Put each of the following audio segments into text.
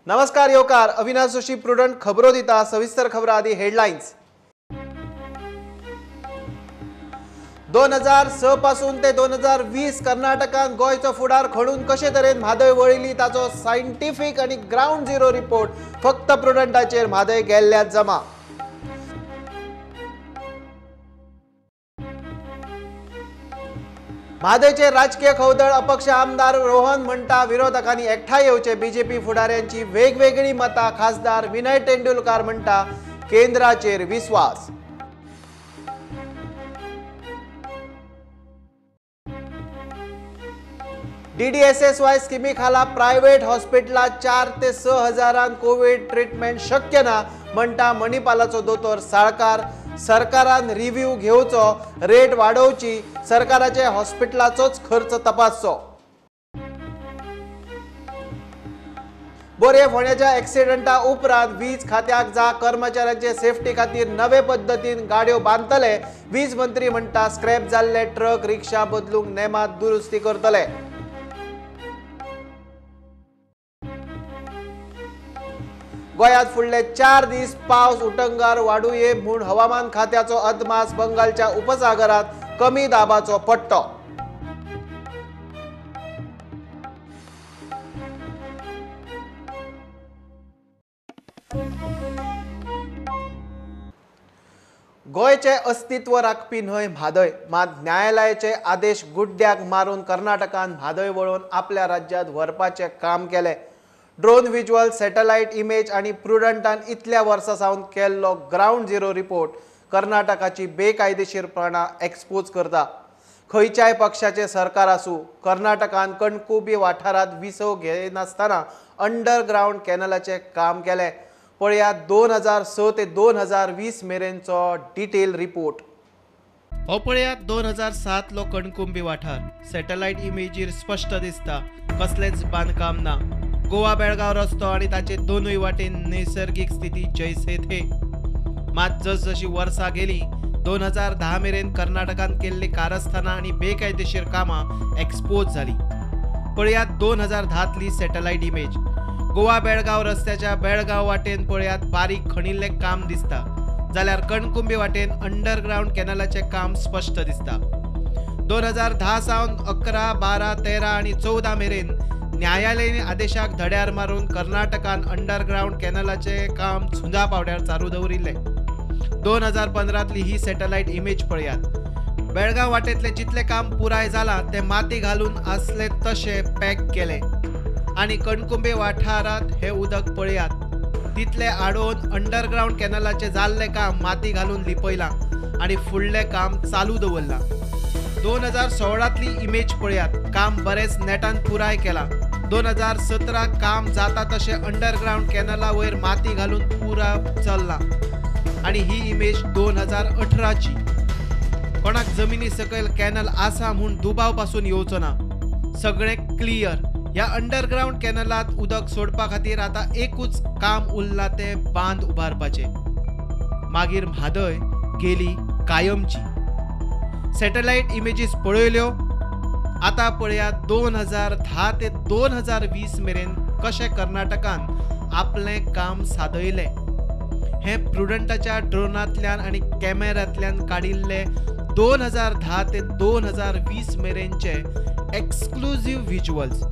नमस्कार येवकार, अविनाश जोशी प्रुडंट खबरो दिता. सविस्तर खबरा आदी हेडलायन्स. 2006 पासून ते 2020 कर्नाटकान गोंयचो फुडार खणून कशे तरेन म्हादय वळिल्ली ताचो सायंटिफीक आनी ग्रावंड झिरो रिपोर्ट फक्त प्रुडंटाचेर म्हादय गेल्ल्यात जमा. म्हादयचे राजकीय खवदळ, अपक्ष आमदार रोहन म्हणटा विरोधकांनी एकठांय येवचे. बीजेपी फुडाऱ्यांची वेगवेगळी मतां. खासदार विनय तेंडुलकार म्हणटा केंद्राचेर विस्वास. डीडीएसएसवाय स्किमी खाला प्रायव्हेट हॉस्पिटलात 4 ते 6 हजारान कोविड ट्रिटमेंट शक्य ना म्हणटा मणिपालाचो दोतोर साळकार. सरकारान रिव्ह्यू घेवचो, रेट वाडोवची, सरकाराचे हॉस्पिटलाचोच खर्च तपासचो. बोरये फोंड्याच्या एक्सिडंटा उपरांत वीज खात्याक जा कर्मचाऱ्यांचे सेफ्टी खातीर नवे पद्दतीन गाड्यो बांदतले. वीज मंत्री म्हणटा स्क्रॅप जाल्ले ट्रक रिक्षा बदलूंक नेमात दुरुस्ती करतले. गोंयांत फुडले 4 दीस पावस उटंगार वाडुये म्हूण हवामान खात्याचो अदमास. बंगालच्या उपसागरात कमी दाबाचो पट्टो. गोंयचें अस्तित्व राखपी न्हय म्हादय, मात न्यायालयाचे आदेश गुड्ड्याक मारून कर्नाटकान म्हादय वळोवन आपल्या राज्यांत व्हरपाचें काम केलें. ड्रोन व्हिज्युअल, सॅटलायट इमेज आनी प्रुडंटान इतल्या वर्सां सावन केल्लो ग्रावंड झिरो रिपोर्ट कर्नाटकाची बेकायदेशीरपणां एक्सपोज करता. खंयच्याय पक्षाचें सरकार आसूं, कर्नाटकान कणकुबी वाठारांत विसव घेनासतना अंडरग्रावंड कॅनलाचें काम केलें. पळयात 2006 ते 2020 मेरेनचो डिटेल रिपोर्ट. हो पळयात 2007लो कणकुंबी वाठार. सॅटलायट इमेजीर स्पश्ट दिसता कसलेंच बांदकाम ना. गोवा बेळगांव रस्तो आनी ताचे दोनूय वाटेन नैसर्गीक स्थिती जैसे थे. मात जसजशी वर्सां गेली 2010 मेरेन कर्नाटकान केल्ली कारस्थानां आनी बेकायदेशीर कामां एक्सपोज जाली. पळयात 2010तली सॅटलायट इमेज. गोवा बेळगांव रस्त्याच्या बेळगांव वाटेन पळयात बारीक खणिल्लें काम दिसता, जाल्यार कणकुंबी वाटेन अंडरग्रावंड कॅनलाचें काम स्पश्ट दिसता. 2010 सावन 11, 12, 13 आनी 14 मेरेन न्यायालयीन आदेशाक धड्यार मारून कर्नाटकान अंडरग्रावंड कॅनलाचें काम झुंजा पावड्यार चालू दवरिल्लें. 2015तली ही सॅटलायट इमेज पळयात. बेळगांव वाटेंतलें जितलें काम पुराय जालां तें माती घालून आसलें तशें पॅक केलें आनी कणकुंबे वाठारांत हें उदक पळयात. तितलें आडोवन अंडरग्रावंड कॅनलाचें जाल्लें काम माती घालून लिपयलां आनी फुडलें काम चालू दवरलां. 2016तली इमेज पळयात. काम बरेंच नेटान पुराय केलां. 2017 काम जाता तशें अंडरग्रावंड कॅनला वयर माती घालून पुरा चल्लां आनी ही इमेज 2018ची. कोणाक जमिनी सकयल कॅनल आसा म्हूण दुबाव पासून येवचो ना, सगळें क्लियर. ह्या अंडरग्रावंड कॅनलांत उदक सोडपा खातीर आतां एकूच काम उरलां, तें बांद उबारपाचें. मागीर म्हादय गेली कायमची. सॅटलायट इमेजीस पळयल्यो. आतां पळयात 2010 ते 2020 मेरेन कशें कर्नाटकान आपलें काम सादयलें. हें प्रुडंटाच्या ड्रोनांतल्यान आनी कॅमेऱ्यांतल्यान काडिल्ले 2010 ते 2020 मेरेनचे एक्सक्लुझीव व्हिज्युअल्स.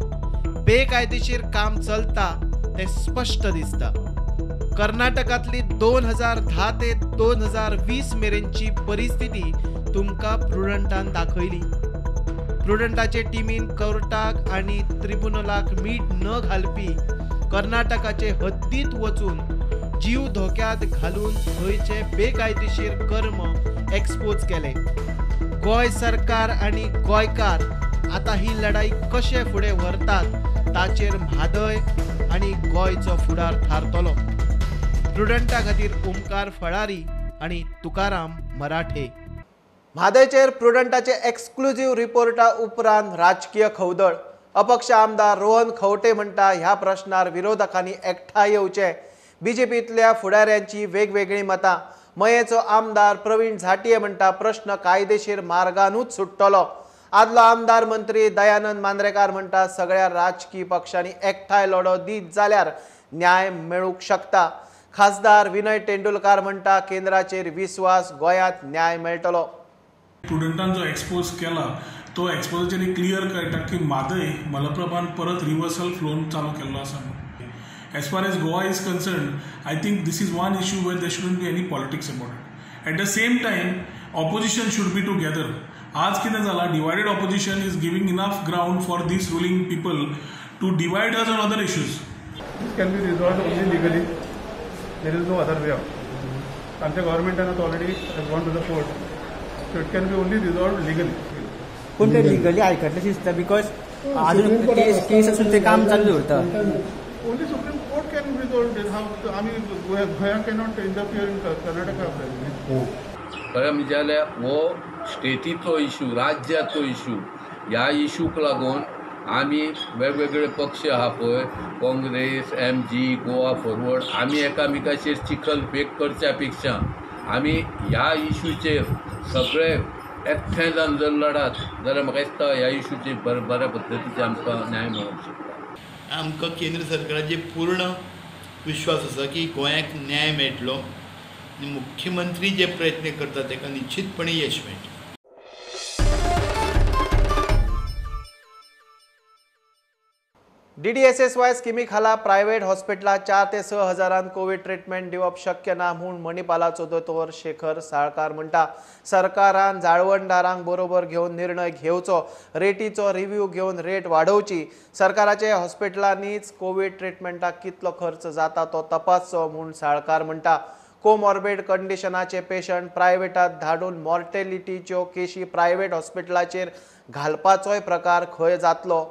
बेकायदेशीर काम चलता तें स्पश्ट दिसता. कर्नाटकांतली 2010 ते 2020 मेरेनची परिस्थिती तुमकां प्रुडंटान दाखयली. प्रुडंटाचे टिमीन कोर्टाक आनी त्रिबुनलाक मीठ न घालपी कर्नाटकाचे हद्दीत वचून जीव धोक्यांत घालून थंयचे बेकायदेशीर कर्म एक्सपोज केले. गोंय सरकार आनी गोंयकार आतां ही लढाई कशे फुडें व्हरतात ताचेर म्हादय आनी गोंयचो फुडार थारतलो. प्रुडंटा खातीर ओमकार फळारी आनी तुकाराम मराठे. म्हादयचेर प्रुडंटाचे एक्सक्लुझीव रिपोर्टा उपरांत राजकीय खवदळ. अपक्ष आमदार रोहन खंवटे म्हणटा ह्या प्रश्नार विरोधकांनी एकठांय येवचे. बीजेपींतल्या फुडाऱ्यांची वेगवेगळीं मतां. मयेचो आमदार प्रवीण झांट्ये म्हणटा प्रश्न कायदेशीर मार्गानूच सुट्टलो. आदलो आमदार मंत्री दयानंद मांद्रेकार म्हणटा सगळ्या राजकीय पक्षांनी एकठांय लढो दीत जाल्यार न्याय मेळूंक शकता. खासदार विनय तेंडुलकार म्हणटा केंद्राचेर विस्वास, गोंयांत न्याय मेळटलो. प्रुडंटान जो एक्सपोज केला तो एक्सपोजाचेर क्लियर कळटा की म्हादय मलप्रभान परत रिवर्सल फ्लोन चालू केल्लो आसा. As far as Goa is concerned, I think this is one issue where there shouldn't be any politics about it. At the same time, opposition should be together. आज कितें जाला, divided opposition is giving enough ground for these ruling people to divide us on other issues. This can be resolved only legally. There is no other way out. आमच्या गव्हर्नमेंटान already has gone to the court. So it can be only resolved legally. पूण ते legally आयकतलें दिसता because अजून केस आसून ते काम चालू उरता. Only Supreme Court can resolve it. How I mean, Goa cannot interfere in Karnataka affairs. खरें म्हणजे जाल्यार हो स्टेटीचो इशू, राज्याचो इशू. ह्या इशूक लागून आमी वेगवेगळे पक्ष आहा पळय, काँग्रेस, एमजी, गोवा फॉरवर्ड, आमी एकामेकाचेर चिखल फेक करच्या पेक्षा आमी ह्या इशूचेर सगळे एकठांय जावन जर लढात जाल्यार म्हाका दिसता ह्या इशूचेर बऱ्या पद्दतीचे आमकां न्याय मेळूंक शकता. आमकां केंद्र सरकाराचेर पूर्ण विश्वास आसा की गोंयाक न्याय मेळटलो आनी मुख्यमंत्री जे प्रयत्न करता ताका निश्चितपणे यश मेळटलें. DDSSY स्किमी खाला प्रायव्हेट हॉस्पिटलां 4 ते 6 हजारांत कोवीड ट्रिटमेंट दिवप शक्य ना म्हूण मणिपालाचो दोतोर शेखर साळकार म्हणटा. सरकारान जाळवणदारांक बरोबर घेवन निर्णय घेवचो, रेटीचो रिव्ह्यू घेवन रेट वाडोवची. सरकाराचे हॉस्पिटलांनीच कोवीड ट्रिटमेंटाक कितलो खर्च जाता तो तपासचो म्हूण साळकार म्हणटा. कोमॉर्बिड कंडिशनाचे पेशंट प्रायव्हेटात धाडून मॉर्टेलिटीच्यो केशी प्रायव्हेट हॉस्पिटलाचेर घालपाचोय प्रकार खंय जातलो.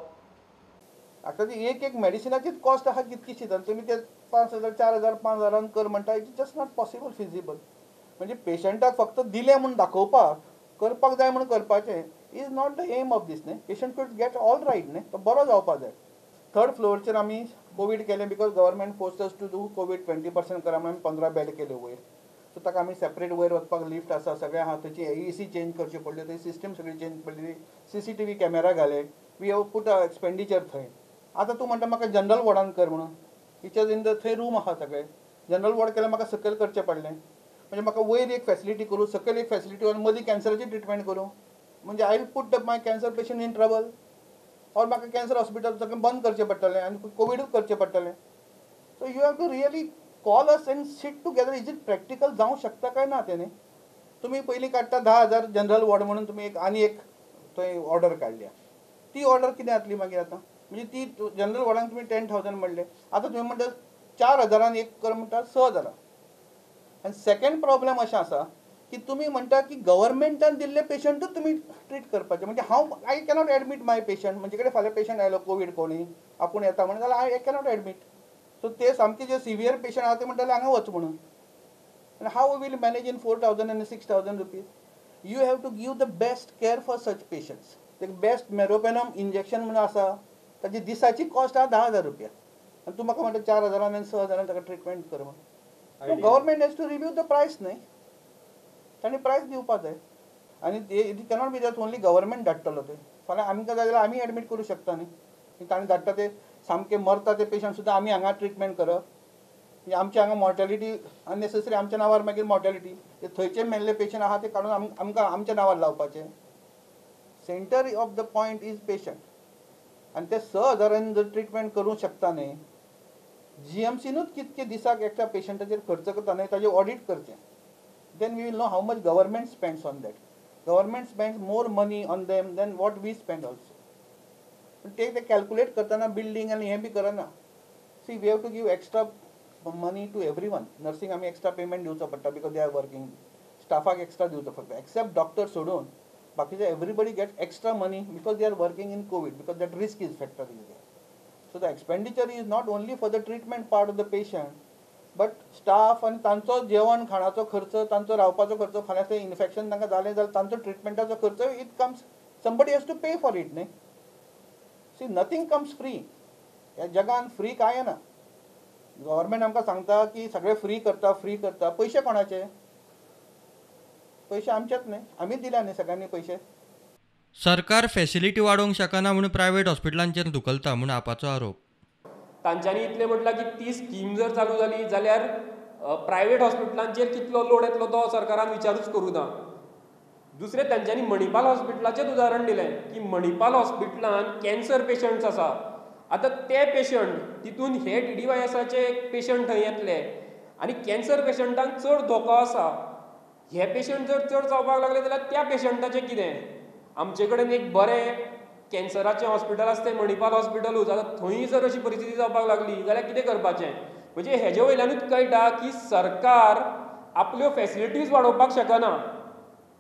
आतां ती एक एक मेडिसिनाचीच कॉस्ट आहा कितकीशीच आनी तुमी ते 5,000 4,000 5,000 कर म्हणटा, it is just not possible, feasible. म्हणजे पेशंटाक फक्त दिलें म्हूण दाखोवपाक, करपाक जाय म्हूण करपाचें is not the aim of this न्ही. Patient should get all right न्ही, तो बरो जावपा जाय. थर्ड फ्लोरचेर आमी कोवीड केलें because government forces to do covid 20% करा म्हणून आमी 15 बेड केले वयर. सो ताका आमी सेपरेट वयर वचपाक लिफ्ट आसा, सगळें आहा. थंयची AC change करची पडली, थंय सिस्टम सगळी चेंज पडली, CCTV camera घाले, we have put expenditure थंय. आतां तूं म्हणटा म्हाका जनरल वॉर्डान कर म्हणून, इच इन the थंय रूम आहा सगळे. जनरल वॉर्ड केल्यार म्हाका सकयल करचें पडलें, म्हणजे म्हाका वयर एक फॅसिलिटी करूं, सकयल एक फॅसिलिटी आनी मदीं कॅन्सराची ट्रिटमेंट करूं, म्हणजे I will put my cancer patient in trouble. और म्हाका कॅन्सर हॉस्पिटल सगळें बंद करचें पडटलें आनी कोविडूच करचें पडटलें. So you have to really call us and sit together. Is it practical जावंक शकता काय ना तें न्ही. तुमी पयलीं काडटा 10,000 जनरल वॉर्ड म्हणून तुमी एक आनी एक थंय ऑर्डर काडल्या, ती ऑर्डर कितें जातली मागीर आतां? म्हणजे ती जनरल वॉर्डांक तुमी 10,000 म्हणले, आतां तुमी म्हणटा 4,000 एक कर म्हणटा 6,000. आनी सेकंड प्रॉब्लम अशें आसा की तुमी म्हणटा की गव्हर्मेंटान दिल्ले पेशंटूच तुमी ट्रीट करपाचे. म्हणजे हांव I cannot admit my patient, म्हणजे कडेन फाल्यां पेशंट आयलो कोवीड कोणी आपूण येता म्हणून जाल्यार I cannot admit. सो ते सामके जे सिवियर पेशंट आहा ते म्हणटाले हांगा वच म्हणून. आनी how we will manage in 4,000 आनी 6,000 rupees? You have to give the best care for such patients. ते बेस्ट मेरोपेनम इंजेक्शन म्हणून आसा, ताजी दिसाची कॉस्ट आहा 10,000 रुपया आनी तूं म्हाका म्हणटा 4,000 आनी 6,000 ताका ट्रिटमेंट कर म्हणून. So government has to review the price न्ही, तांणी प्रायस दिवपा जाय. आनी it cannot be just only government धाडटलो ते, फाल्यां आमकां जाय जाल्यार आमी एडमीट करूं शकता न्ही. तांणी धाडटा ते सामके मरता ते पेशंट सुद्दां आमी हांगा ट्रिटमेंट करप, म्हणजे आमच्या हांगा मॉर्टेलिटी अननेसेसरी आमच्या नांवार मागीर मॉर्टेलिटी, ते थंयचे मेल्ले पेशंट आहा ते काडून आमकां आमच्या नांवार लावपाचे. Centre of the point is patient. आनी ते 6,000 जर ट्रिटमेंट करूंक शकता न्ही, GMCनूच कितके दिसाक एकट्या पेशंटाचेर खर्च करता न्ही ताजें ऑडीट करचें. Then we will know how much government spends on that. Government spends more money on them than what we spend also. पण ते कॅल्क्युलेट करतना बिल्डींग आनी हें बी करना. See, we have to give extra money to every one. Nursing आमी extra payment दिवचो पडटा because they are working, स्टाफाक एक्स्ट्रा दिवचो पडटा, एक्सेप्ट डॉक्टर सोडून बाकीचे everybody get extra money because they are working in covid, because that risk is factor is there. So the expenditure is not only for the treatment part of the patient, but staff आनी तांचो जेवण खाणाचो खर्च, तांचो रावपाचो खर्च, फाल्यां थंय infection तांकां जालें जाल्यार तांचो ट्रिटमेंटाचो खर्च, it comes, somebody has to pay for it न्ही. See, nothing comes free. ह्या जगान फ्री कांय ना. गव्हर्मेंट आमकां सांगता की सगळें फ्री करता, फ्री करता, पयशे कोणाचे? पयशे आमचेच न्ही, आमी दिल्या न्ही सगळ्यांनी पयशे. सरकार फॅसिलिटी वाडोवंक शकना म्हणून प्रायव्हेट हॉस्पिटलांचेर धुकलता म्हूण आपाचो आरोप. तांच्यांनी इतलें म्हटलां की ती स्कीम जर चालू जाली जाल्यार प्रायवेट हॉस्पिटलांचेर कितलो लोड येतलो तो सरकारान विचारूच करूं ना. दुसरें तांच्यांनी मणिपाल हॉस्पिटलाचेंच उदाहरण दिलें की मणिपाल हॉस्पिटलान कॅन्सर पेशंट्स आसा. आतां ते पेशंट तितून हे टीडीवायएसाचे पेशंट थंय येतले आनी कॅन्सर पेशंटांक चड धोको आसा. हे पेशंट जर चड जावपाक लागले जाल्यार त्या पेशंटाचें कितें? आमचे कडेन एक बरें कॅन्सराचें हॉस्पिटल आसा तें मणिपाल हॉस्पिटलूच. आतां थंय जर अशी परिस्थिती जावपाक लागली जाल्यार कितें करपाचें? म्हणजे हेजे वयल्यानूच कळटा की सरकार आपल्यो फॅसिलिटीज वाडोवपाक शकना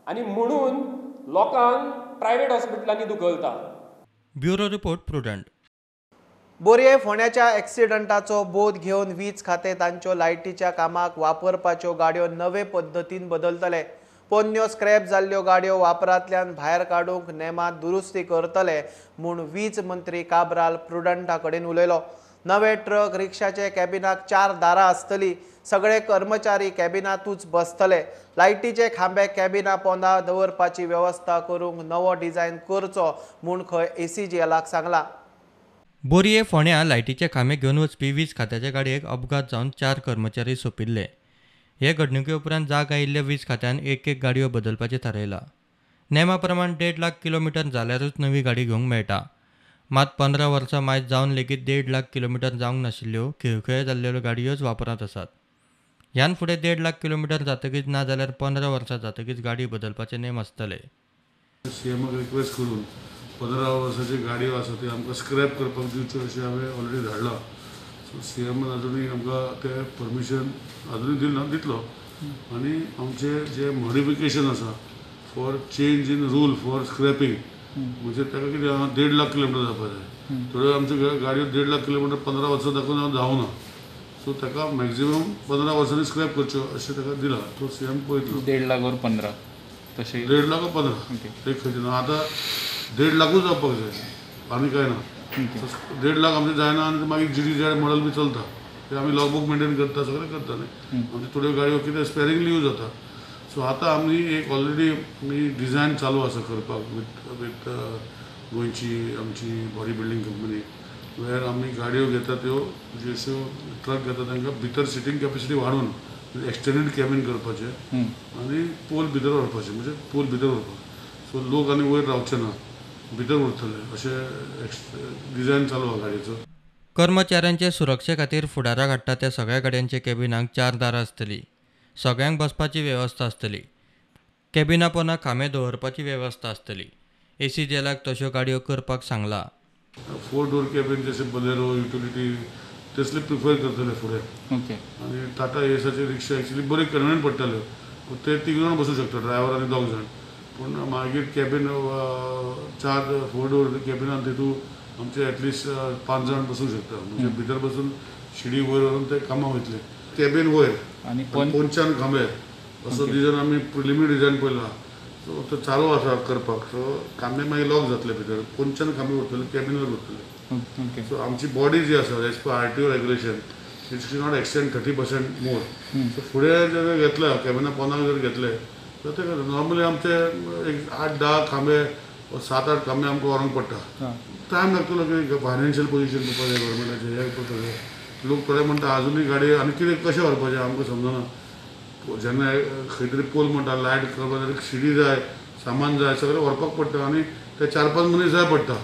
आनी म्हणून लोकांक प्रायवेट हॉस्पिटलांनी धुकलता. Bureau report, Prudent. बोरये फोंड्याच्या एक्सिडंटाचो बोध घेवन वीज खातें तांच्यो लायटीच्या कामाक वापरपाच्यो गाडयो नवे पद्दतीन बदलतले. पोन्न्यो स्क्रॅप जाल्ल्यो गाडयो वापरांतल्यान भायर काडूंक नेमात दुरुस्ती करतले म्हूण वीज मंत्री काब्राल प्रुडंटा कडेन उलयलो. नवे ट्रक रिक्षाचे कॅबिनाक 4 दारां आसतली. सगळे कर्मचारी कॅबिनातूच बसतले. लायटीचे खांबे कॅबिना पोंदा दवरपाची वेवस्था करूंक नवो डिझायन करचो म्हूण खंय ACGLाक सांगला. बोरये फोंड्या लायटीचे खांबे घेवन वचपी वीज खात्याच्या गाडयेक अपघात जावन 4 कर्मचारी सोंपिल्ले. हे घडणुके उपरांत जाग आयिल्ल्या वीज खात्यान एक एक गाडयो बदलपाचें थारायलां. नेमा प्रमाण 1.5 लाख किलोमिटर जाल्यारूच नवी गाडी घेवंक मेळटा. मात 15 वर्सां मायज जावन लेगीत 1.5 लाख किलोमिटर जावंक नाशिल्ल्यो खिळखिळे जाल्ल्यो गाडयोच वापरांत आसात. ह्यान फुडें 1.5 लाख किलोमिटर जातकीच ना जाल्यार 15 वर्सां जातकीच गाडी बदलपाचे नेम आसतले. सीएमाक रिक्वेस्ट करून 15 वर्सांची गाडयो आसा त्यो आमकां स्क्रॅप करपाक दिवच्यो अशें हांवें ऑलरेडी धाडलां. सो सीएमान अजुनूय आमकां तें परमिशन अजुनूय दिलें ना, दितलो. आनी आमचें जें मॉडिफिकेशन आसा for change in rule for scrapping, म्हणजे ताका कितें आहा 1.5 लाख किलोमिटर जावपाक जाय. थोड्यो आमच्यो गाडयो 1.5 लाख किलोमिटर 15 वर्सां दाखोवन जावना. सो ताका मॅक्झिमम 15 वर्सांनी स्क्रॅप करच्यो अशें ताका दिलां. तो सीएम पळयतलो. 1.5 लाख वर 15 तशें 1.5 लाख 15 एक खंयचें ना. आतां 1.5 लाखूच जावपाक जाय आनी कांय ना. 1.5 लाख आमचें जायना आनी मागीर GDZ model बी चलता. ते आमी लॉगबूक मेंटेन करता, सगळें करता न्ही. आमच्यो थोड्यो गाडयो कितें स्पेरिंगली यूज जाता. सो आतां आमी एक ऑलरेडी आमी डिझायन चालू आसा करपाक विथ गोंयची आमची बॉडी बिल्डींग कंपनी, वेर आमी गाडयो घेता त्यो ज्यो ट्रक घेता तांकां भितर सिटींग कॅपेसिटी वाडोवन एक्सटेंडेड कॅबीन करपाचें आनी पोल भितर व्हरपाचें, म्हणजे पोल भितर व्हरपाक. सो लोक आनी वयर रावचे ना, भितर उरतले अशें डिझायन चालू आसा गाडयेचो. कर्मचाऱ्यांचे सुरक्षे खातीर फुडाराक हाडटा त्या सगळ्या गाडयांच्या कॅबिनाक 4 दारां आसतली. सगळ्यांक बसपाची वेवस्था आसतली. कॅबिना पोंदा खांबे दवरपाची वेवस्था आसतली. ACGLाक तश्यो गाडयो करपाक सांगला. 4 डोर कॅबीन जशें बोलेरो, युटिलिटी तसले प्रिफर करतले फुडें. ओके. आनी टाटा एसाची रिक्षा एक्चुली बरी कन्विनियंट पडटाल्यो. ते 3 जाण बसूं शकता, ड्रायव्हर आनी 2 जाण. पूण मागीर कॅबीन 4 डोर कॅबिनान तितूंत आमचे एटलिस्ट 5 जाण बसूं शकता. म्हणजे भितर बसून शिडी वयर व्हरून ते कामाक वयतले. कॅबीन वयर आनी पोंच्यान खांबे असो डिझायन आमी प्रिलिमिनरी डिझायन पळयला. सो तो चालू आसा करपाक. सो खांबे मागीर लॉक जातले भितर, पोंच्यान खांबे उरतले, कॅबिन वयर उरतले. सो आमची बॉडी जी आसा as per RTO regulation it should not extend 30% more. So फुडें जर घेतला कॅबिना पोंदाक जर घेतले तर ते नॉर्मली आमचे एक 8-10 खांबे, 7-8 खांबे आमकां व्हरूंक पडटा. टायम लागतलो की फायनान्शियल पोजिशन पळोवपाक जाय गव्हर्मेंटाचें, हें पळोवपाक जाय. लोक थोडे म्हणटा आजुनूय गाडी आनी कितें कशें व्हरपाचें आमकां समजना. जेन्ना खंय तरी पोल म्हणटा लायट करपाक जाय, शिडी जाय, सामान जाय, सगळें व्हरपाक पडटा आनी ते 4-5 मनीस जाय पडटा.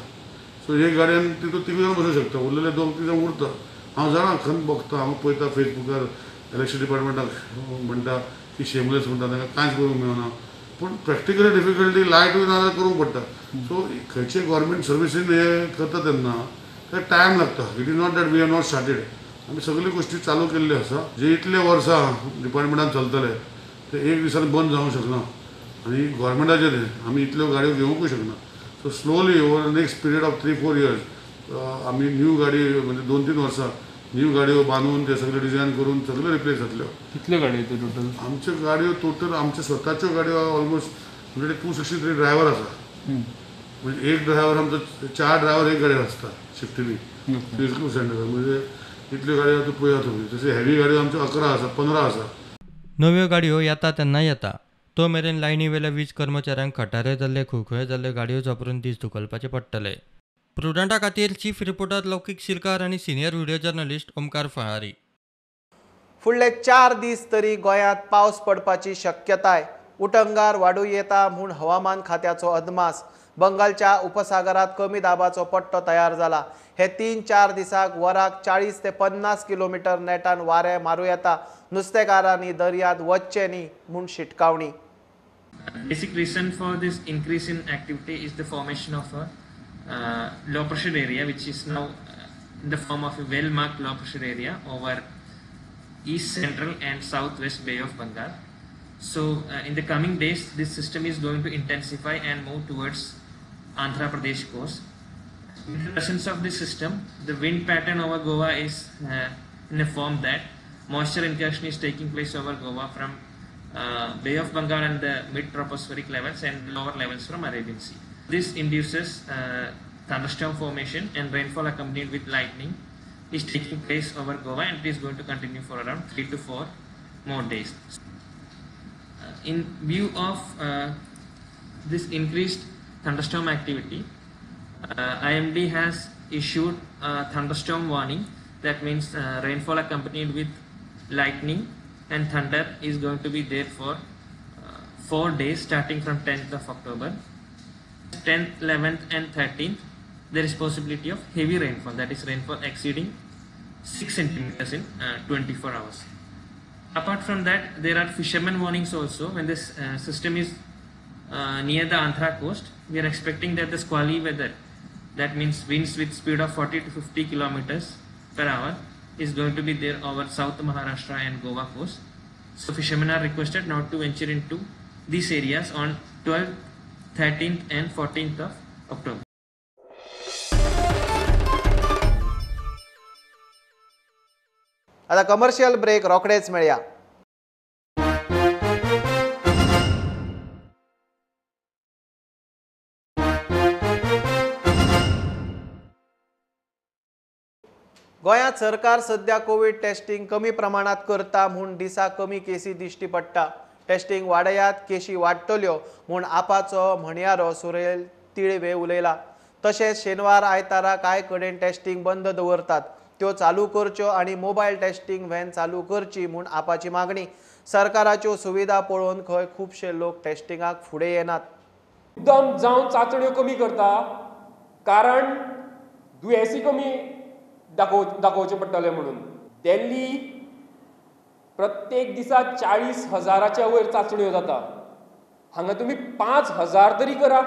सो एक गाडयेन तितून 3 जाण बसूंक शकता, उरलेले 2-3 जाण उरता. हांव जाणा खंय बघता, हांव पळयता फेसबुकार इलेक्शन डिपार्टमेंटाक म्हणटा की शेमलेस म्हणटा, तांकां कांयच करूंक मेळना. पूण प्रॅक्टिकली डिफिकल्टी लायटूय ना जाल्यार करूंक पडटा. सो खंयचे गव्हर्मेंट सर्विसीन हें करता तेन्ना ते टायम लागता. It is not that we are not started. आमी सगळ्यो गोश्टी चालू केल्ल्यो आसा. जे इतले वर्सां डिपार्टमेंटान चलतले ते एक दिसान बंद जावंक शकना आनी गव्हर्मेंटाचें तें आमी इतल्यो गाडयो घेवंकूय शकना. So slowly over next period of 3-4 years आमी न्यू गाडी म्हणजे 2-3 वर्सां न्यू गाडयो बांदून ते सगळे डिझायन करून सगळे रिप्लेस जातल्यो. कितल्यो गाडयो टोटल? आमच्यो गाडयो टोटल आमच्या स्वताच्यो गाडयो ऑलमोस्ट म्हणजे 263 ड्रायव्हर आसा. म्हणजे एक ड्रायव्हर आमचो, 4 ड्रायव्हर एक गाडयेर आसता शिफ्टीनी सेंटर. म्हणजे इतल्यो गाडयो आतां पळयात तुमी. तशें हेवी गाडयो आमच्यो 11 आसा, 15 आसा. नव्यो गाडयो येता तेन्ना येता. तो मेरेन लायनी वेल्या वीज कर्मचाऱ्यांक खटारे जाल्ले, खुळखुळे जाल्ले गाडयोच वापरून दीस धुकलपाचे पडटले. प्रुडंटा खातीर चीफ रिपोर्टर लौकीक शिरकार आनी senior video journalist Omkar Falari. फुडले 4 दीस तरी गोंयांत पावस पडपाची शक्यताय. उटंगार वाडूं येता म्हूण हवामान खात्याचो अदमास. बंगालच्या उपसागरात कमी दाबाचो पट्टो तयार जाला. हे 3-4 दिसाक वराक 40 ते 50 किलोमीटर नेटान वारें मारूं येता. नुस्तेकारांनी दर्यांत वचचें न्ही म्हूण शिटकावणी. Basic reason for this increase in activity is the formation of a low pressure area, which is now in the form of a well-marked low pressure area over east central and southwest Bay of Bengal. So in the coming days, this system is going to intensify and move towards Andhra Pradesh coast. With the presence of this system, the wind pattern over Goa is in a form that moisture incursion is taking place over Goa from Bay of Bengal and the mid-tropospheric levels and lower levels from Arabian Sea. This induces thunderstorm formation and rainfall accompanied with lightning is taking place over Goa, and it is going to continue for around 3 to 4 more days. In view of this increased thunderstorm activity, IMD has issued a thunderstorm warning. That means rainfall accompanied with lightning and thunder is going to be there for 4 days starting from 10th of October. 10th, 11th and 13th there is possibility of heavy rainfall, that is rainfall exceeding 6 centimeters in 24 hours. Apart from that, there are fishermen warnings also. When this system is near the Andhra coast, we are expecting that the squally weather, that means winds with speed of 40 to 50 kilometers per hour, is going to be there over South Maharashtra and Goa coast. So fishermen are requested not to venture into these areas on 12th, 13th and 14th of October. आता commercial break रोखडेच मेळया. गोंयांत सरकार सध्या Covid testing कमी प्रमाणात करता म्हूण दिसा कमी केसी दिश्टी पडटा. टेस्टिंग वाडयात केशी वाडटल्यो म्हूण आपाचो म्हणयारो सुरेल तिळवे उलयला. तशेंच शेनवार आयतारा कांय कडेन टेस्टिंग बंद दवरतात, त्यो चालू करच्यो आनी मोबायल टेस्टिंग व्हॅन चालू करची म्हूण आपाची मागणी. सरकाराच्यो सुविधा पळोवन खंय खुबशे लोक टेस्टिंगाक फुडें येनात. एकदम जावन चांचण्यो कमी करता, कारण दुयेंसी कमी दाखोवचें पडटलें म्हणून. दिल्ली प्रत्येक दिसा 40,000च्या वयर चांचण्यो जाता, हांगा तुमी 5,000 तरी करा.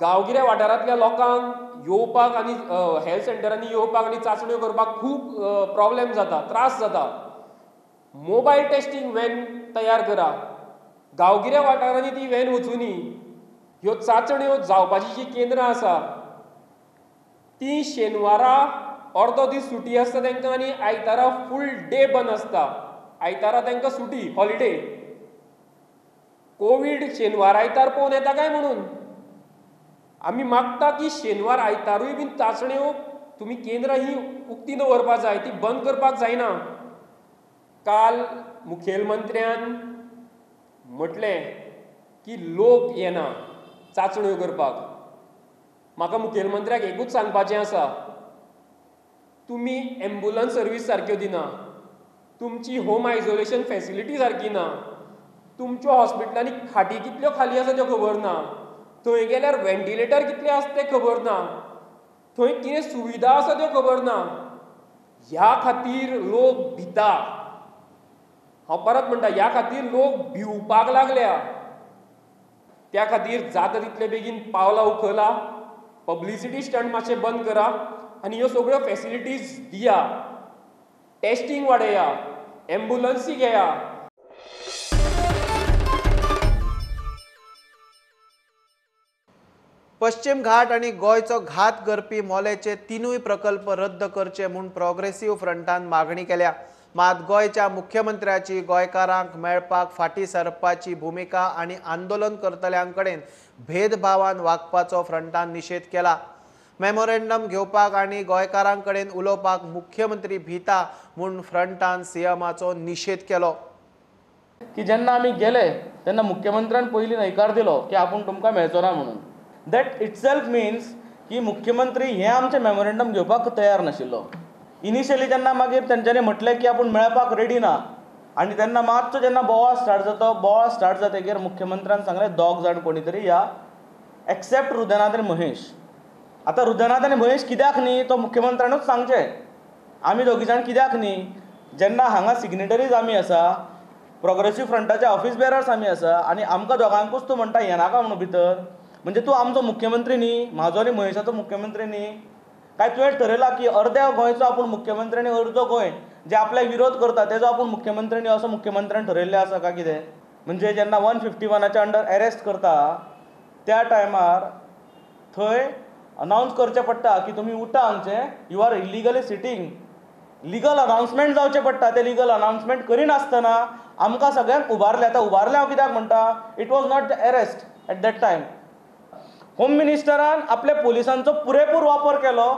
गांवगिऱ्या वाठारांतल्या लोकांक येवपाक आनी हेल्थ सेंटरांनी येवपाक आनी चांचण्यो करपाक खूब प्रॉब्लेम जाता, त्रास जाता. मोबायल टेस्टिंग व्हॅन तयार करा, गांवगिऱ्या वाठारांनी ती व्हॅन वचुनी. ह्यो चांचण्यो जावपाची जी केंद्रां आसा ती शेनवारा अर्दो दीस सुटी आसता तांकां आनी आयतारा फूल डे बंद आसता. आयतारा तांकां सुटी, हॉलिडे. कोवीड शेनवार आयतार पळोवन येता काय म्हणून आमी मागता की शेनवार आयतारूय बीन चांचण्यो तुमी केंद्रां ही उक्ती दवरपाक जाय, ती बंद करपाक जायना. काल मुखेलमंत्र्यान म्हटलें की लोक येना चांचण्यो करपाक. म्हाका मुखेलमंत्र्याक एकूच सांगपाचें आसा, तुमी एम्बुलन्स सर्वीस सारक्यो दिना, तुमची होम आयसोलेशन फॅसिलिटी सारकी ना, तुमच्या हॉस्पिटलांनी खाटी कितल्यो खाली आसा त्यो खबर ना, थंय गेल्यार व्हेंटिलेटर कितले आसा ते खबर ना, थंय कितें सुविधा आसा त्यो खबर ना. ह्या खातीर लोक भिता. हांव परत म्हणटा, ह्या खातीर लोक भिवपाक लागल्या. त्या खातीर जाता तितले बेगीन पावलां उखला, पब्लिसिटी स्टंट मातशें बंद करा आनी ह्यो सगळ्यो फॅसिलिटीज दिया, टेस्टिंग वाडया, एम्बुलन्सी घेया. पश्चिम घाट आनी गोंयचो घात करपी मोल्याचे 3 प्रकल्प रद्द करचे म्हूण प्रोग्रेसिव्ह फ्रंटान मागणी केल्या. मात गोंयच्या मुख्यमंत्र्याची गोंयकारांक मेळपाक फाटीं सरपाची भुमिका आनी आंदोलन करतल्यां कडेन भेदभावान वागपाचो फ्रंटान निशेध केला. मेमोरेंडम घेवपाक आनी गोंयकारां कडेन उलोवपाक मुख्यमंत्री भिता म्हूण फ्रंटान सीएमाचो निशेध केलो. की जेन्ना आमी गेले तेन्ना मुख्यमंत्र्यान पयलीं न्हयकार दिलो की आपूण तुमकां मेळचो ना म्हणून. That itself means की मुख्यमंत्री हें आमचें मेमोरेंडम घेवपाक तयार नाशिल्लो. इनिशियली जेन्ना मागीर तेंच्यांनी म्हटलें की आपूण मेळपाक रेडी ना आनी तेन्ना मातसो जेन्ना बोवाळ स्टार्ट जाता, बोवाळ स्टार्ट जातकीर मुख्यमंत्र्यान सांगलें दोग जाण कोणी तरी या, एक्सेप्ट हृदयनाथ आनी महेश. आतां हृदयनाथ आनी महेश कित्याक न्ही तो मुख्यमंत्र्यानूच सांगचें, आमी दोगी जाण कित्याक न्ही. जेन्ना हांगा सिग्नेटरीज आमी आसा, प्रोग्रेसीव फ्रंटाचे ऑफिस बेरर्स आमी आसा आनी आमकां दोगांकूच तूं म्हणटा येनाका म्हणून भितर, म्हणजे तूं आमचो मुख्यमंत्री न्ही, म्हाजो आनी महेशाचो मुख्यमंत्री न्ही. काय तुवें ठरयलां की अर्द्या गोंयचो आपूण मुख्यमंत्री आनी अर्दो गोंय जे आपल्याक विरोध करता तेजो आपूण मुख्यमंत्री न्ही असो मुख्यमंत्र्यान ठरयल्लें आसा काय कितें. म्हणजे जेन्ना 151 अंडर अरेस्ट करता त्या टायमार थंय अनावन्स करचें पडटा की तुमी उठा हांगचे, you are illegally sitting. Legal announcement जावचें पडटा, तें लिगल अनावन्समेंट करिनासतना आमकां सगळ्यांक उबारलें. आतां उबारलें हांव कित्याक म्हणटा, it was not the arrest at that time. Home मिनिस्टरान आपल्या पोलिसांचो पुरेपूर वापर केलो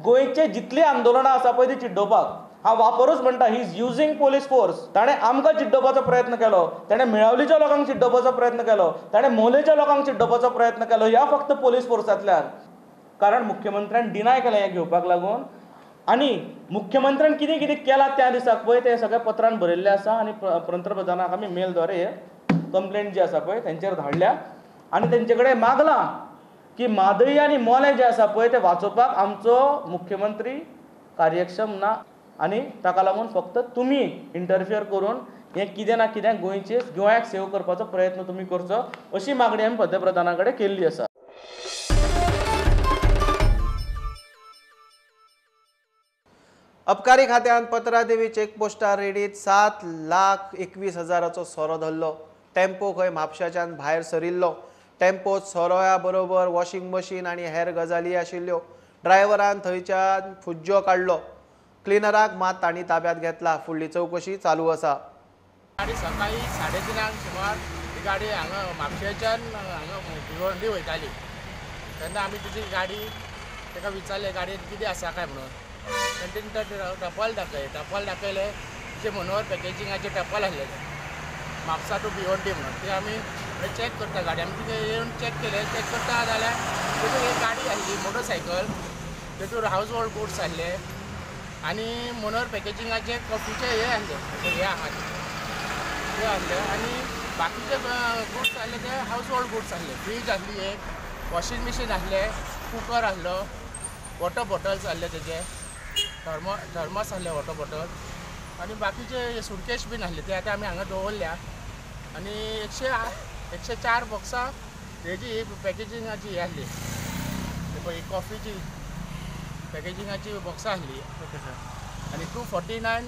गोंयचे जितलीं आंदोलनां आसा पळय ती चिड्डोवपाक. हांव वापरूच म्हणटा, he is using police force. ताणें आमकां चिड्डोवपाचो प्रयत्न केलो, ताणें मेळावलीच्या लोकांक चिड्डोवपाचो प्रयत्न केलो, ताणें मोलेच्या लोकांक चिड्डोवपाचो प्रयत्न केलो, ह्या फक्त पोलीस फोर्सांतल्यान. कारण मुख्यमंत्र्यान डिनाय केलें हें घेवपाक लागून. आनी मुख्यमंत्र्यान कितें कितें केलां त्या दिसाक पळय तें सगळें पत्रान बरयल्लें आसा आनी पंतप्रधानाक आमी मेलद्वारे कंप्लेंट जी आसा पळय तेंचेर धाडल्या आनी तेंचे कडेन मागलां की म्हादई आनी मोलें जें आसा पळय तें वाचोवपाक आमचो मुख्यमंत्री कार्यक्षम ना आनी ताका लागून फक्त तुमी इंटरफियर करून हें कितें ना कितें गोंयचे गोंयाक सेव करपाचो प्रयत्न तुमी करचो अशी मागणी आमी पंतप्रधाना कडेन केल्ली आसा. अबकारी खात्यान पत्रादेवी चेकपोस्टार रेडीत 7,21,000 सोरो धरलो. टेम्पो खंय म्हापशाच्यान भायर सरिल्लो. टेम्पोत सोरोया बरोबर वॉशिंग मशीन आनी हेर गजाली आशिल्ल्यो. ड्रायव्हरान थंयच्यान फुज्जो काडलो. क्लिनराक मात तांणी ताब्यात घेतला. फुडली चवकशी चालू आसा. गाडी सकाळी 3:30 सुमार ही गाडी हांगा म्हापशेच्यान हांगा भिवंडी वयताली तेन्ना आमी तिची गाडी ताका विचारलें गाडयेन कितें आसा काय म्हणून. तेणें टपाल दाखयलें, टपाल दाखयलें तिचें मनोहर पॅकेजिंगाचें टपाल आसलेलें म्हापसा टू भिवंडी म्हणून. तें आमी चॅक करता गाडी, आमी तितून येवन चॅक केलें. चॅक करता जाल्यार तितून एक गाडी आसली मोटरसायकल, तितून हावज होल्ड गुड्स आसले आनी मनोहर पॅकेजिंगाचे कॉफीचे हे आसले, हे आहा ते आसले आनी बाकीचे गुड्स आसले ते हावज होल्ड गुड्स आसले. फ्रीज आसली एक, वॉशिंग मशीन आसलें, कुकर आसलो, वॉटर बॉटल्स आसले, तेजे थर्मस आसले वॉटर बॉटल आनी बाकीचे सुटकेश बीन आसले ते आतां आमी हांगा दवरल्या. आनी 104 बॉक्सां हेजी पॅकेजिंगाची ही आसली, पळय कॉफीची पॅकेजिंगाची बॉक्सां आसली. Okay sir. आनी 249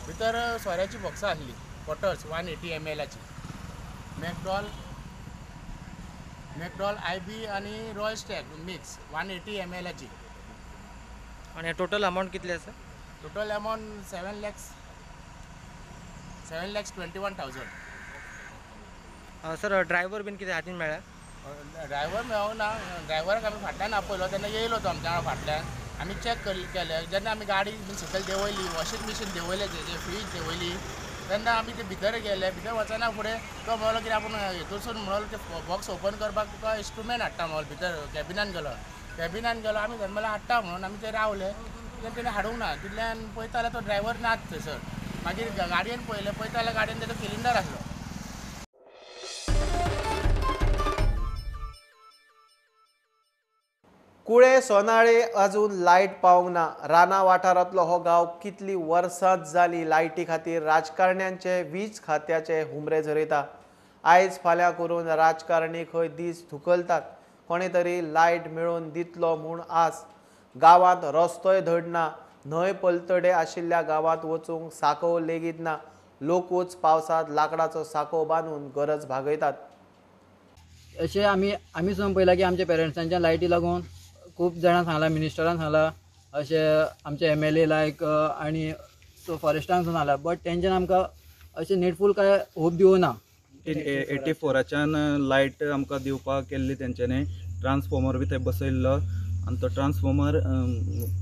भितर सोऱ्याची बॉक्सां आसली, बॉटल्स 180 ml McDowell IB आनी रॉयल स्टॅग मिक्स 180 ml. आनी टोटल अमावंट कितली आसा? Total amount 7,21,000. Sir driver बीन कितें हातीन मेळ्ळा? ड्रायव्हर मेळोंक ना. ड्रायव्हराक आमी फाटल्यान आपयलो तेन्ना येयलो तो आमच्या फाटल्यान. आमी चॅक केलें जेन्ना आमी गाडी सकयल देंवयली, वॉशिंग मशीन देंवयलें, तेजें फ्रीज देंवयली तेन्ना आमी ते भितर गेले. भितर वचना फुडें तो म्हणलो कितें आपूण हेतूरसून म्हणलो ते बॉक्स ओपन करपाक तुका इंस्ट्रुमेंट हाडटा म्हणलो. भितर कॅबिनान गेलो, कॅबिनान गेलो आमी थंय म्हणल्यार हाडटा म्हणून आमी ते रावले. तितल्यान तेणें हाडूंक ना. तितल्यान पळयता जाल्यार तो ड्रायव्हर नाच थंयसर. मागीर गाडयेन पळयलें, पळयता जाल्यार गाडयेन तेजो सिलिंडर आसलो. कुळे सोनाळे अजून लायट पावंक ना. राना वाठारांतलो हो गांव कितली वर्सां जाली लायटी खातीर राजकारण्यांचे वीज खात्याचे हुमरे झरयता. आयज फाल्यां करून राजकारणी खंय दीस धुकलतात. कोणे तरी लायट मेळोवन दितलो म्हूण आस. गांवांत रस्तोय धड ना. न्हंय पलतडे आशिल्ल्या गांवांत वचूंक सांकव लेगीत ना. लोकूच पावसांत लांकडाचो सांकव बांदून गरज भागयतात. अशें आमी आमी सुद्दां पळयलां की आमच्या पेरंट्सांच्या लायटी लागून खूब जाणां सांगलां, मिनिस्टरान सांगलां, अशें आमचे MLA लायक आनी फॉरेस्टान सुद्दां सांगलां, बट तेंच्यान आमकां अशें नेटफूल काय होप दिवना. 1984च्यान लायट आमकां दिवपाक केल्ली तेंच्यांनी. ट्रान्सफॉर्मर बी थंय बसयल्लो आनी तो ट्रान्सफॉर्मर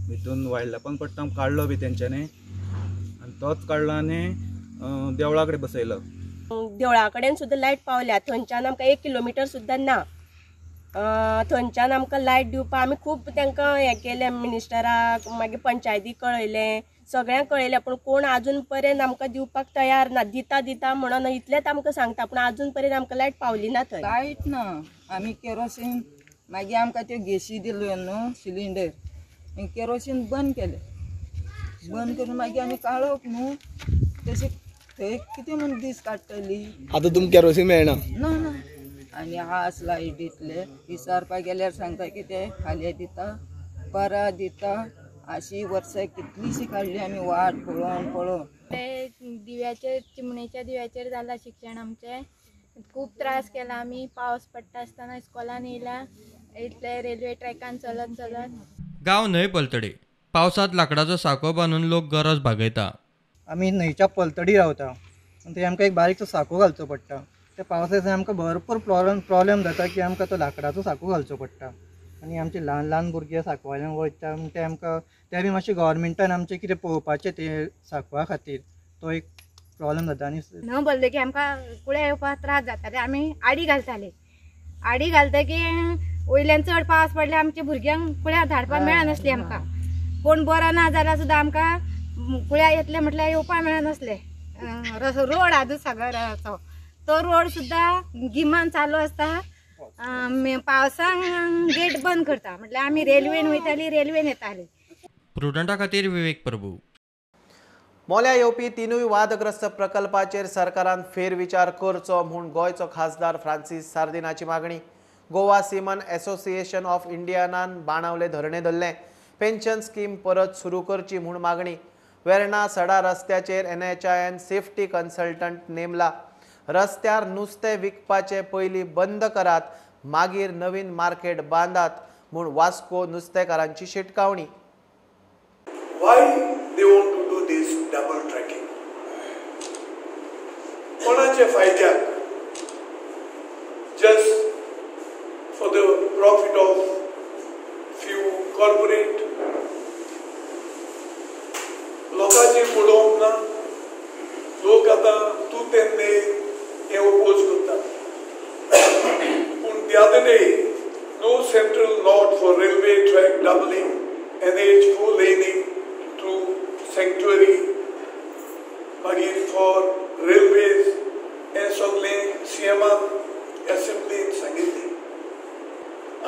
भितून वायल्डलायफान पडटा काडलो बी तेंच्यांनी आनी तोच काडलो आनी देवळा कडेन बसयलो. देवळा कडेन सुद्दां लायट पावल्या, थंयच्यान आमकां 1 किलोमिटर सुद्दां ना. थंयच्यान आमकां लायट दिवपाक आमी खूब तांकां हें केलें, मिनिस्टराक, मागीर पंचायतीक कळयलें, सगळ्यांक कळयलें, पूण कोण आजून पर्यंत आमकां दिवपाक तयार ना. दिता दिता म्हणून इतलेंच आमकां सांगता, पूण आजून पर्यंत आमकां लायट पावली ना थंय. लायट ना, आमी केरोसीन, मागीर आमकां त्यो गॅसी दिल्यो न्हू सिलिंडर, केरोसीन बंद केलें. बंद करून मागीर आमी काळोख न्हू तशें थंय कितें म्हूण दीस काडटली. आतां तुमकां केरोसीन मेळना? ना ना. आनी आज लायट दितले विचारपाक गेल्यार सांगता कितें फाल्यां दिता, परां दिता. अशी वर्सां कितलींशीं काडली आमी वाट पळोवन पळोवन. ते दिव्याचेर, चिमणेच्या दिव्याचेर जाला शिक्षण आमचें. खूब त्रास केला आमी. पावस पडटा आसतना इस्कॉलान येयला, इतले रेल्वे ट्रॅकान चलत चलत. गांव न्हंय पलतडी पावसांत लांकडाचो साको बांदून लोक गरज भागयता. आमी न्हंयच्या पलतडी रावता, थंय आमकां एक बारीकसो साको घालचो पडटा. त्या पावसा दिसांनी आमकां भरपूर प्रॉब्लेम जाता की आमकां तो लांकडाचो साको घालचो पडटा आनी आमचे ल्हान ल्हान भुरगे साकवाल्यान वयता. ते आमकां ते बी मातशें गव्हर्मेंटान आमचें कितें पळोवपाचें ते साकवा खातीर, तो एक प्रॉब्लेम जाता. आनी न्हय भरले की आमकां कुळ्या येवपाक त्रास जाताले. आमी आडी घालताले, आडी घालतकीर वयल्यान चड पावस पडल्यार आमच्या भुरग्यांक कुळ्या धाडपाक मेळनासलें. आमकां कोण बरो ना जाल्यार सुद्दां आमकां कुळ्या येतले म्हटल्यार येवपाक मेळनासलें. रोड आहा सागराचो, तो रोड सुद्दां गिमान चालू आसता, पावसांक गेट बंद करता. म्हटल्यार आमी रेल्वेन वयताली, रेल्वेन येताली. प्रुडंटा खातीर विवेक प्रभू. मोल्या येवपी तिनूय वादग्रस्त प्रकल्पाचेर सरकारान फेरविचार करचो म्हूण गोंयचो खासदार फ्रांसीस सार्दिनाची मागणी. गोवा सीमन असोसिएशन ऑफ इंडियानान बाणावले धरणें धरलें. पेन्शन स्कीम परत सुरू करची म्हूण मागणी. वेर्णा सडा रस्त्याचेर NHIN safety consultant नेमला. रस्त्यार नुस्तें विकपाचें पयलीं बंद करात, मागीर नवीन मार्केट बांदात म्हूण वास्को नुस्तेकारांची शिटकावणी. Why they want to do this double tracking? कोणाचे फायद्याक? Just for the profit of few corporate. लोकांचे पळोवंक ना, लोक आतां तूं तेन्ने हें ओपोज करता. पूण the other day no central nod for railway track doubling, NH 4 laning through sanctuary, मागीर फॉर रेल्वेज, हें सगळें सीएमान एसेंब्लीन सांगिल्लें.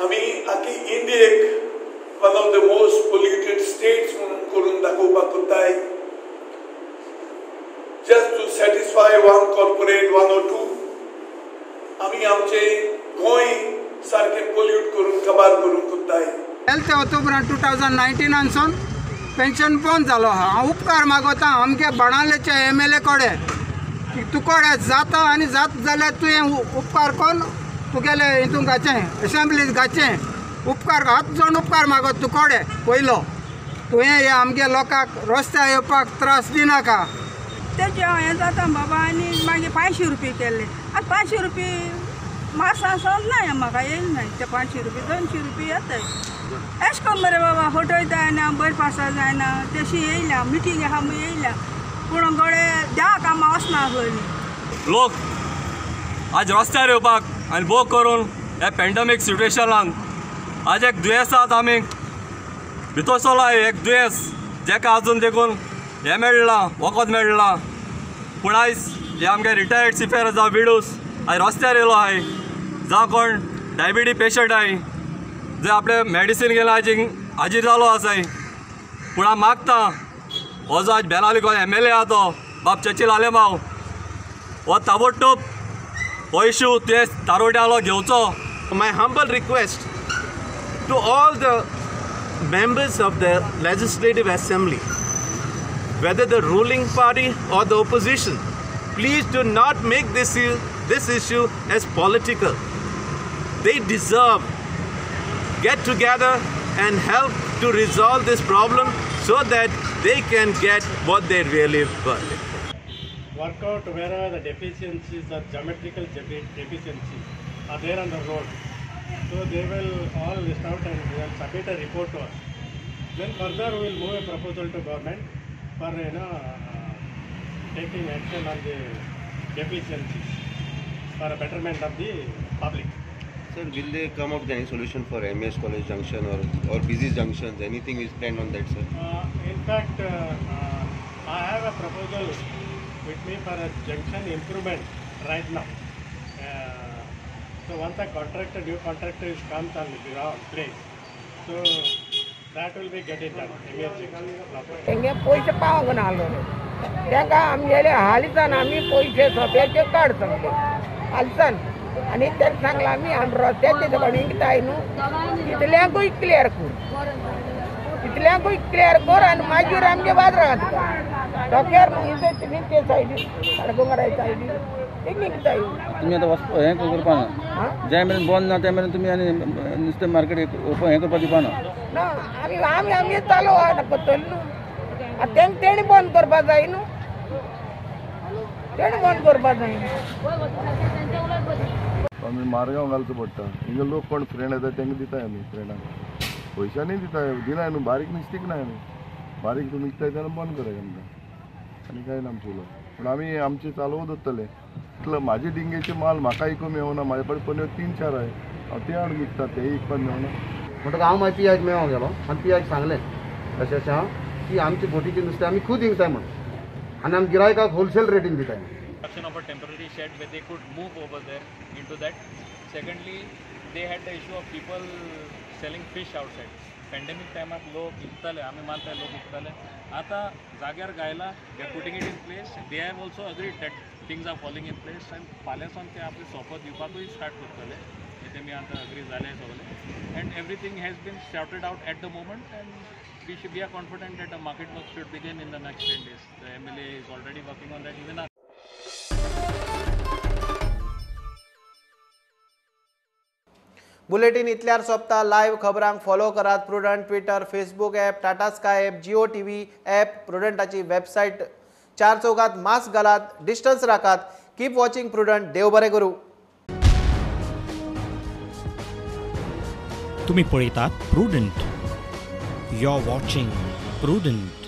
आमी आख्खी इंडियेक one of the most polluted states म्हणून करून दाखोवपाक कोत्ताय, just to satisfy one corporate, one or two. आमी आमचे गोंय सारकें पोल्यूट करून कबार करूंक कोत्ताय. हेल्थ ऑक्टोबरान 2019 सावन पेन्शन बंद जालो आहा. हांव उपकार मागोता आमगे बाणावलेचे MLA कडेन की तुकोडे जाता आनी जात जाल्यार तुवें उपकार करून तुगेले हितून घाचें, एसेंब्लीत घाचें उपकार, हात जोडून उपकार मागत तुकोडे पयलो तुवें हे आमगे लोकांक रस्त्यार येवपाक त्रास दिनाका. तेजे हें जाता बाबा. आनी मागीर 500 रुपये केल्ले, आतां 500 रुपये मासा सोदना म्हाका येयना ते 500 रुपये, 200 रुपये येताय. एश कोन्न मरे बाबा हटय जायना, बरें पासा जायना, तशी येयल्या मिटींग आहा म्हूण येयल्या, पूण गडे द्या कामां वचना आसलोली. लोक आज रस्त्यार येवपाक आनी भोग करून ह्या पॅन्डमीक सिट्युएशनान आज एक दुयेंसांत आमी भितर सरला, एक दुयेंस जेका आजून देखून हें मेळ्ळां, वखद मेळ्ळां. पूण आयज हे आमगे रिटायर्ड सिफेर जावं विडूस आयज रस्त्यार येयलो आहाय, जावं कोण डायबिटी पेशंट आहाय जे आपले मेडिसीन घेवन आयज हाजीर जालो आसाय. पूण हांव मागता हो जो आज बेनावली गोंय MLA आहा तो बाब चर्चील आलेमांव, हो ताबडतोब हो इशू तुवें तारोट्यालो घेवचो. My humble request to all the members of the Legislative Assembly, whether the ruling party or the opposition, please do not make this issue as political. They deserve get together and help to resolve this problem so that they can get what they really want. Work out where the deficiencies, the geometrical deficiencies are there on the road. So they will all list out and they will submit a report to us. Then further we will move a proposal to government for taking action on the deficiencies for a betterment of the public. Sir, will they come up with any solution for MES College Junction or busy junctions? Anything is planned on that, sir? In fact, I have a proposal with me for a junction improvement right now. So once a contractor, new contractor is comes on the ground place, so that will be getting done. MES junction. तेंगे पयशे पावोंक नासलो तांकां आमगेले हालींसान आमी पयशे सोंप्याचे काड सांगले हालसान आनी तांकां सांगलां आमी आमी रस्त्याचे सगळें विकताय न्हू तितल्यांकूय क्लियर कर तितल्यांकूय क्लियर कर आनी मागीर आमगे बाजारांत धोक्यार न्हू तिनी ते सायडीन खाडकोंगरा सायडीन ते विकताय. तुमी आतां वचपा हें करपा ना, जे मेरेन बंद ना ते मेरेन तुमी आनी नुस्तें मार्केट ओपन हें करपा दिवपा ना. ना आमी आमी आमगे चालू आहा करतले न्हू आतां तेंकां तेणी बंद करपा जाय न्हू, तेणी बंद करपा जाय. आमी मारगांव घालचो पडटा. हिंगा लोक कोण फ्रेंड येता तांकां दिताय आमी, फ्रेंडांक पयशांनी दिताय, दिनाय न्हू, बारीक नुस्तीक नाय आमी, बारीक तुमी विकताय तेन्ना बंद कराय आमकां आनी कांय ना आमचें उलोवप. पूण आमी आमचें चालू दवरतले. इतलो म्हाजे डिंगेचे माल म्हाका इकूंक मेळना, म्हाजे कडेन पन्यो 3-4 आहाय, हांव ते हाडून विकता, ते इकपाक मेळना. म्हणटकच हांव मागीर पियाक मेळोंक गेलो आनी पियाक सांगलें अशें अशें आहा की आमचे बोटीचें नुस्तें आमी खूद विकताय म्हणून आनी आमी गिरायकाक होलसेल रेटीन दिताय. Construction of a temporary shed where they could move over there into that. Secondly, they had the issue of people selling fish outside. Pandemic time लोक विकताले, आमी मानताय लोक विकताले. आतां जाग्यार गायला, they are putting it in place. They have also agreed that things are falling in place and फाल्यांसान ते आपले सोपो दिवपाकूय स्टार्ट करतले. तेमी आतां अग्री जाले सगळे and everything has been sorted out at the moment and we should be are confident that the market work should begin in the next 10 days. The MLA is already working on that even. Bulletin इतल्यार सोंपता. Live खबरांक follow करात Prudent Twitter, Facebook app, Tata Sky app, Jio TV app, प्रुडंटाची website. चार चौगात mask घालात, distance राखात. Keep watching Prudent. देव बरें करूं. तुम्ही पळयतात Prudent. You are watching Prudent.